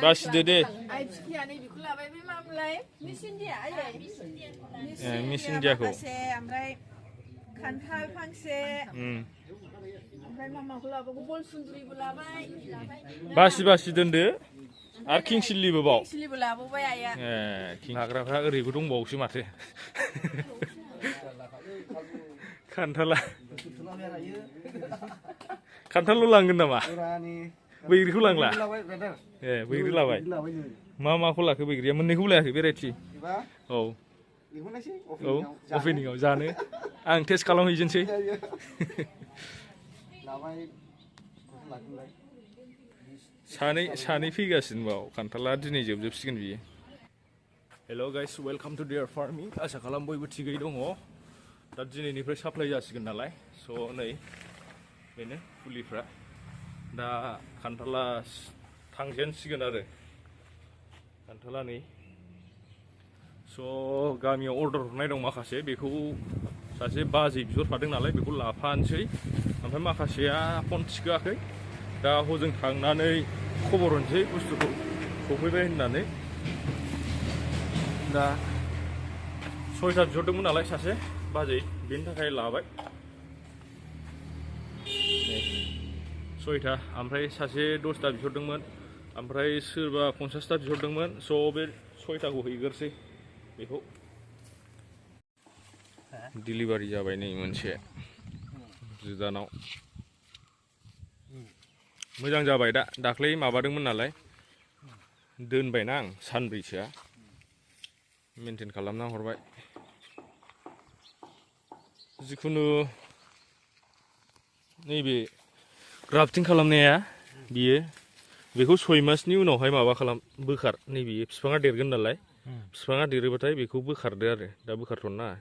बासिदो दे machine दियाखौ ओमफ्राय खान्थाल फांसे ओमफ्राय मामाखौ लाबोगौ बल सुन्दुरिबो लाबाय बासि दोनदो आरो किं चिल्लिबो बाव चिल्लिबो लाबोबाय आइया किं हाग्राफ्रा ओरैबो दंबावोसो माथो खान्थालल' लांगोन नामा बैग्रिखौ लांला बैग्रि लाबाय माखौ लाखो बैग्रिया मोननैखौबो लायाखै भेराइटि औ अपेनिंआव जानो आं टेस्ट खालामहैजोनसै सानै फैगासिनो बाव खान्थाला दिनै जोबसिगोन बियो हेल' गाइस वेलकाम टु DRfarming आसा खालाम बयबो थिगै दङ दा दिनैनिफ्राय साप्लाइ जासिगोन नालाय स' नै बेनो फुलिफ्रा दा खान्थाला थांजेनसिगोन आरो खान्थाला नै स' गामियाव अर्डार हरनाय दं माखासे बेखौ सासे बाजै बिहरफादों नालाय बेखौ लाफानोसै ओमफ्राय माखासेया फन थिखोआखै दा हजों थांनानै खबर होनोसै बुस्थुखौ सफैबाय होननानै दा 6टा बिहरदोंमोन नालाय सासे बाजै बेनि थाखाय लाबाय 6टा ओमफ्राय सासे 10टा बिहरदोंमोन ओमफ्राय सोरबा 50टा बिहरदोंमोन स' बे 6टाखौ हैग्रोसै बेखौ डिलिभारि जाबाय नै मोनसे गोजानाव मोजां जाबाय दाख्लै माबादोंमोन नालाय दोनबायना आं सानब्रैसोआ मेनटेन खालामना हरबाय जिखुनु नैबे ग्राफ्टिं खालामनाया बियो बेखौ 6 मासनि उनावहाय माबा बोखार नैबे बिफाङा देरगोन नालाय बिफाङा देरोबाथाय बेखौ बोखारदो आरो दा बोखारथ'नो नाङा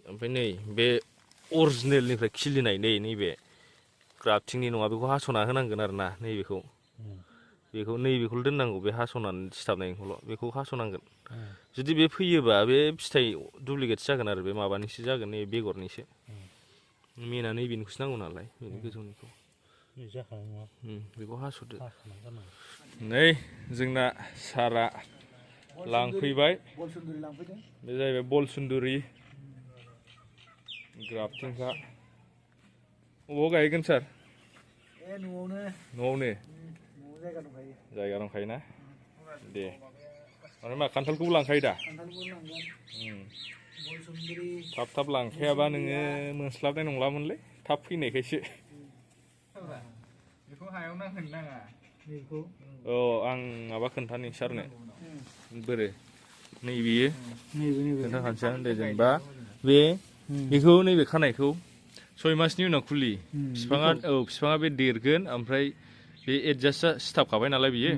ओमफ्राय नै बे अरिजिनेलनिफ्राय खिलिनाय नैबे ग्राफ्टिंनि नङा बेखौ हास'ना होनांगोन आरो ना नैबेखौल' दोननांगौ बे हास'नानै सिथाबनायखौल' बेखौ हास'नांगोन जुदि बे फैयोबा बे फिथाइ दुप्लिकेट जागोन आरो बे माबानिसो जागोन नै बेगरनिसो मेना नैबेनिखौसो नांगौ नालाय बेनि गोजौनिखौ बेखौ हास'दो नै जोंना सारा लांफैबाय बे जाहैबाय बल सुन्दुरि ग्राफ्टिंखा अबाव गायगोन सार न'आवनो जायगा दंखायो ना दे मानो मा खान्थालखौबो लांखायो दा थाब लांखायाबा नोङो मोनस्लाबनाय नंलामोनलै थाब फैनायखायसो बेखौ हायाव नांहोनो नाङा औ आं माबा खोन्थानि सारनो बोरो नैबेयो खोन्थाखानोसै आं दे जेनेबा बेखौ नैबे खानायखौ 6 मासनि उनाव खुलि बिफाङा बे देरगोन ओमफ्राय बे एडजास्टआ सिथाबखाबाय नालाय बियो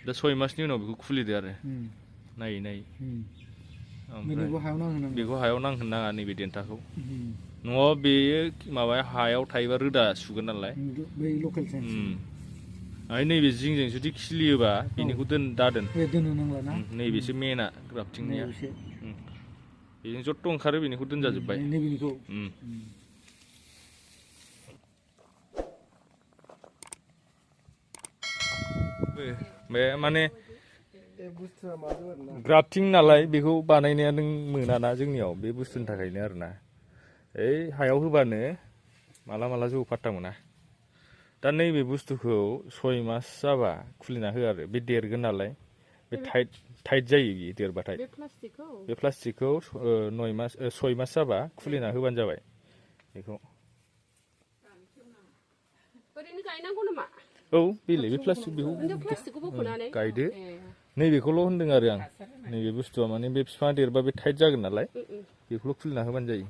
दा 6 मासनि उनाव बेखौ खुलिदो आरो नायै ओमफ्राय बेखौ हायाव नांहोनो नाङा नैबे देन्थाखौ नङाबा बेयो माबाया हायाव थायोबा रोदा सुगोन नालाय आरो नैबे जिंजों जुदि खिलियोबा बेनिखौ दादोन नैबेसो मेना ग्राफ्टिंनिया बेजों जत्त' ओंखारो बेनिखौ दोनजाजोब्बाय बे माने ग्राफ्टिं नालाय बेखौ बानायनाया नों मोनाना जोंनियाव बे बुस्थुनि थाखायनो आरोना ओइ हायाव होबानो माला जौ फात्ता मोना दा नैबे बुस्थुखौ 6 मास जाबा खुलिना हो आरो बे देरगोन नालाय बे टाइट जायो बियो देरबाथाय बे प्लास्टिकखौ 6 मास जाबा खुलिना होबानो जाबाय बेखौ औ बेलाय बे प्लास्टिकखौ गायदो नैबेखौल' होनदों आरो आं नैबे बुस्थुआ माने बे बिफाङा देरबा बे टाइट जागोन नालाय बेखौल' खुलिना होबानो जायो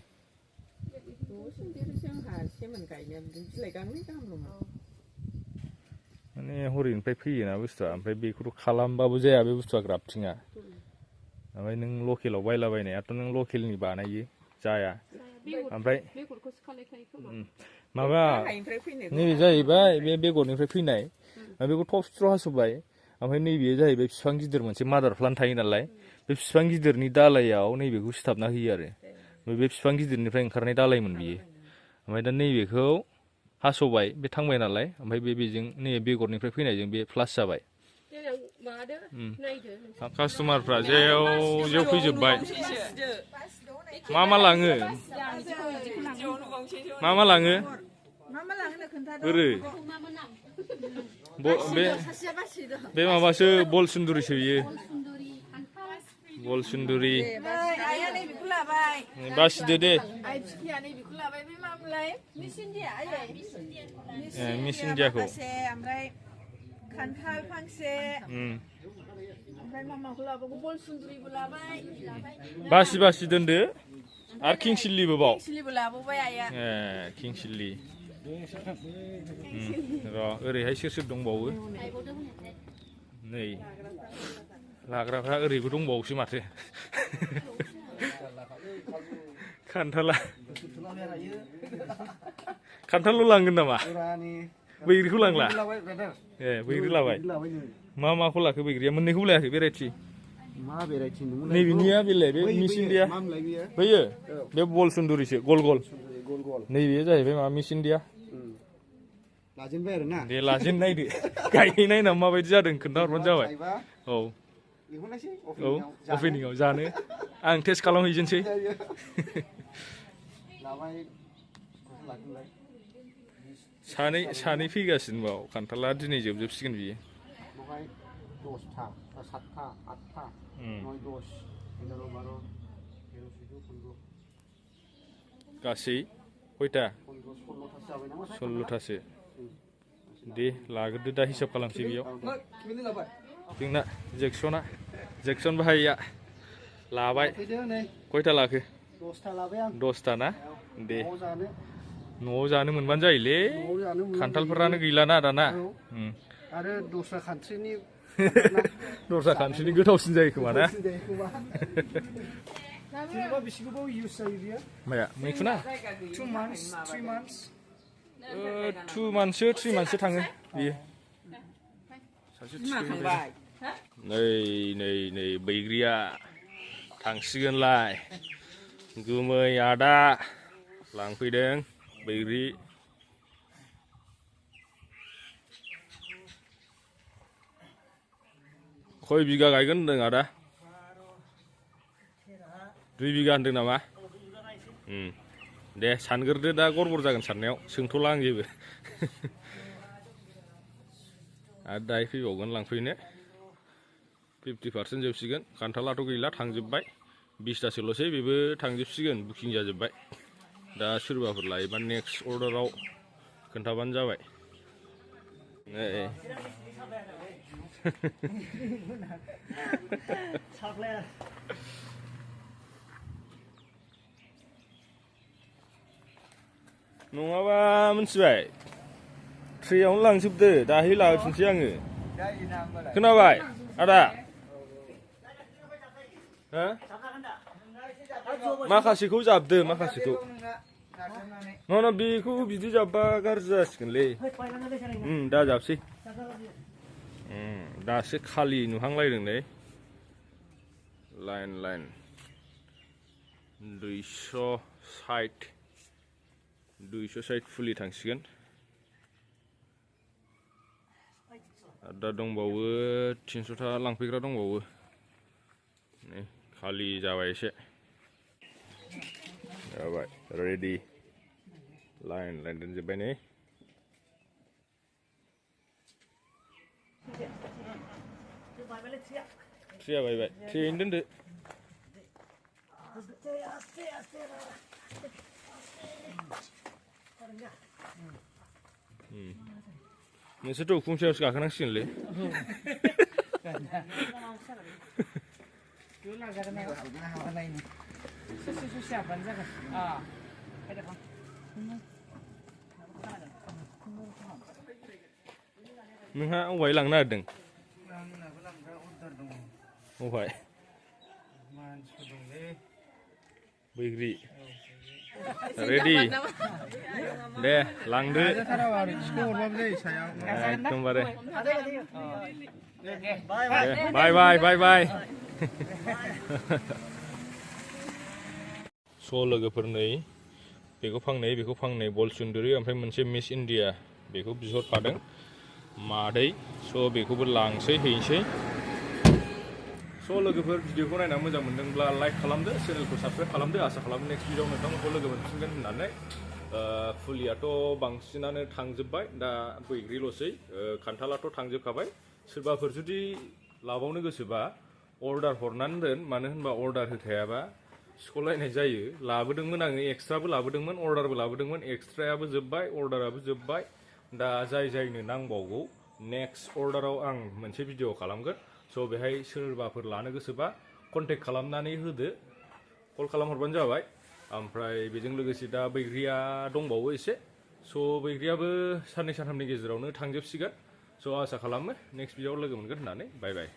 माने हरैनिफ्राय फैयोना बुस्थुआ ओमफ्राय बेखौथ' खालामबाबो जाया बे बुस्थुआ ग्राफ्टिंआ ओमफ्राय नों लकेलाव बायलाबायनायाथ' नों लकेलनि बानायो जाया ओमफ्राय माबा नैबे जाहैबाय बे बेगरनिफ्राय फैनाय बेखौ थबस्र' हास'बाय ओमफ्राय नैबे जाहैबाय बिफां गिदिर मोनसे मादार प्लान्ट थायो नालाय बे बिफां गिदिरनि दालायाव नैबेखौ सिथाबना होयो आरो बे बिफां गिदिरनिफ्राय ओंखारनाय दालायमोन बियो ओमफ्राय दा नैबेखौ हास'बाय बे थांबाय नालाय ओमफ्राय बेजों नै बेगरनिफ्राय फैनायजों बे प्लास जाबाय कास्टमारफ्रा जेव जेव फैजोब्बाय मा लाङो मा लाङो ओरै बे माबासो बल सुन्दुरिसो बियो बल सुन्दुरि बासिदो दे मिसिनदियाखौ खान्थाल फांसे ओमफ्राय मामाखौ लाबोगौ बल सुन्दुरिबो लाबाय बासि दोनदो आरो किं चिल्लिबो बाव चिल्लिबो लाबोबाय आइया किं चिल्लि र' ओरैहाय सोर दंबावो नै लाग्राफ्रा ओरैबो दंबावोसो माथो खान्थालल' लांगोन नामा बैग्रिखौ लांला बैग्रि लाबाय माखौ लाखो बैग्रिया मोननैखौ लायाखै भेराइटि नैबेनिया बेलाय बे मिसिनदिया बैयो बे बल सुन्दुरिसो गल नैबेयो जाहैबाय माबा मिसिनदिया लाजेनबाय आरो ना दे लाजेन नायदो गायहैनाय ना माबायदि जादों खोन्थाहरबानो जाबाय औ अपेनिंआव जानो आं टेस्ट खालामहैजोनसै सानै फैगासिनो बाव खान्थाला दिनै जोबसिगोन बियो गासै खयथा 16थासो दे लाग्रोदो दा हिसाब खालामसै बेयाव जोंना जेक्सन बाहायया लाबाय खयथा लाखो 10था ना दे न'आव जानो मोनबानो जायोलै खान्थालफोरानो गैलाना दाना आरो दस्रा कान्ट्रिनि गोथावसिन जायो खोमा ना जेनेबा बेसे गोबाव इउज जायो बियो माया मैखुना 2 months 3 months 2 monthsो 3 monthsो थाङो बियो नै बैग्रिया थांसिगोनलाय गोमै आदा लांफैदों बैग्रि खय बिगा गायगोन होनदों आदा 2 बिगा होनदों नामा दे सानग्रोदो दा गरबर जागोन साननायाव सोंथ'ला आं जेबो आरो दाहाय फैबावगोन लांफैनो 50% जोबसिगोन खान्थालाथ' गैला थांजोब्बाय 20थासोल'सै बेबो थांजोबसिगोन बुकिं जाजोब्बाय दा सोरबाफोर लायोबा नेक्स्ट अर्डाराव खोन्थाबानो जाबाय नङाबा मिथिबाय ट्रेयावनो लांजोबदो दाहाय लाबोफिनसै आङो खोनाबाय आदा माखासेखौ जाबदो माखासेखौ नङा बेखौ बिदि जाब्बा गाज्रि जासिगोनलै दा जाबसै दासो खालि नुहांलायदों नै लाइन 260 फुलि थांसिगोन दा दंबावो 300था लांफैग्रा दंबावो नै खालि जाबाय एसे जाबाय रेडि लाइन दोनजोब्बाय नै ट्रेया बायबाय ट्रेयैनो दोनदो नोंसोरथ' उखुम सायावसो गाखोनांसिगोनलै नोंहा अबेहाय लांनो नागिरदों अबेहाय बैग्रि रेडि दे लांदो एकदमबारे बाय स' लोगोफोर नै बेखौ फांनै बल सुन्दुरि ओमफ्राय मोनसे मिस इन्डिया बेखौ बिहरफादों मादै स' बेखौबो लांसै हैनोसै स' लोगोफोर भिडिअखौ नायना मोजां मोनदोंब्ला लाइक खालामदो चेनेलखौ साबस्क्राइब खालामदो आसा खालामो नेक्स्ट भिडिअआव नोंथांमोनखौ लोगो मोनफिनगोन होननानै फुलियाथ' बांसिनानो थांजोब्बाय दा बैग्रिल'सै खान्थालाथ' थांजोबखाबाय सोरबाफोर जुदि लाबावनो गोसोबा अर्डार हरनानै दोन मानो होनबा अर्डार होखायाबा सिख'लायनाय जायो लाबोदोंमोन आङो एक्सट्राबो लाबोदोंमोन अर्डारबो लाबोदोंमोन एक्सट्रायाबो जोब्बाय अर्डाराबो जोब्बाय दा जायनो नांबावगौ नेक्स्ट अर्डाराव आं मोनसे भिडिअ खालामगोन स' बेहाय सोरबाफोर लानो गोसोबा कन्टेक्ट खालामनानै होदो कल खालामहरबानो जाबाय ओमफ्राय बेजों लोगोसे दा बैग्रिया दंबावो एसे स' बैग्रियाबो साननै सानथामनि गेजेरावनो थांजोबसिगोन स' आसा खालामो नेक्स्ट भिडिअआव लोगो मोनगोन होननानै बाय बाय